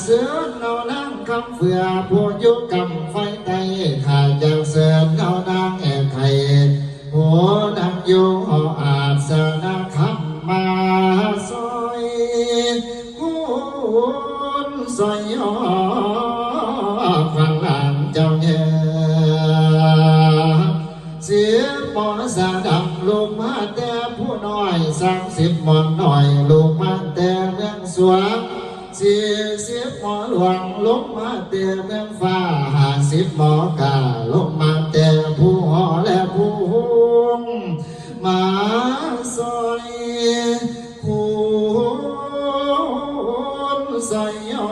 ເຊີນເອົານາງຄຳເຟືອ ຜູ້ຢູ່ກຳໄຟໃຕ້ ຂ້າຢາກເຊີນເອົານາງແອໄຂ່ ຜູ້ນັ່ງຢູ່ຫໍອາດສະນະຄຳ ມາຊ່ອຍຄູນຊ່ອຍຍໍ ຂວັນຫຼານເຈົ້າເດີ. ສິບໝໍສາດຳ ລົງມາແຕ່ພູນ້ອຍ, ສາມສິບໝໍນ້ອຍ ລົງມາແຕ່ເມືອງສວງ, ສີ່ສິບໝໍຫຼວງ ລົງມາແຕ່ເມືອງຟ້າ, ຫ້າສິບໝໍກ້າ ລົງມາແຕ່ພູຫໍ ແລະ ພູຮຸ່ງ ມາຊ່ອຍຄູນຊ່ອຍຍໍ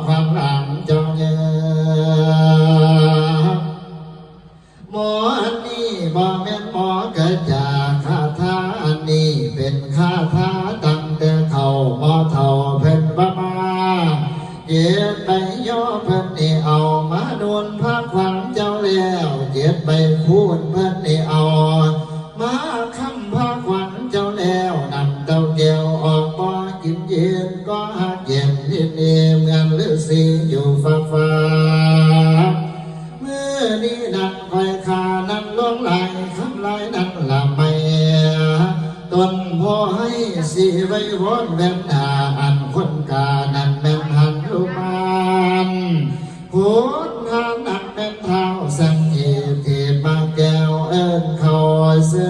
ຂວັນຫຼານເຈົ້າເດີ. ໝໍອັນນີ້ບໍ່ແມ່ນໝໍກະຈາ, ຄາຖາອັນນີ້ເປັນຄາຖາຕັ້ງແຕ່ເກົ່າ, ໝໍເຖົ້າເພິ່ນວ່າມາ ເຈັດໃບຍໍເພິ່ນນີ້ເອົາມານຸ່ນພາຂວັນເຈົ້າແລ້ວ, ເຈັດໃບຄູນເພິ່ນນີ້ເອົາມາຄ້ຳພາຂວັນເຈົ້າແລ້ວ, ນ້ຳເຕົ້າແກ້ວອອກບໍ່ກິນເຢັນ, ກໍຫາກເຢັນເຮັດດີເໝືອນລືຊີຢູ່ຟາກຟ້າ. ມື້ນີ້ນັ້ນຂ້ອຍຂ້ານັ້ນຫຼວງຫຼາຍ, ຄຳຫຼາຍນັ້ນລະໄໝ ຕົ້ນໂພໄຮສີໄວວອນແວ່ນໜ້າ, ອັນຄົນກ້ານັ້ນແມ່ນຫະນຸມານ, ໂຄນທານນັ້ນແມ່ນທ້າວສັງເກດ, ເທບມາແກ້ວເອີ້ນເຂົ້າເຊີ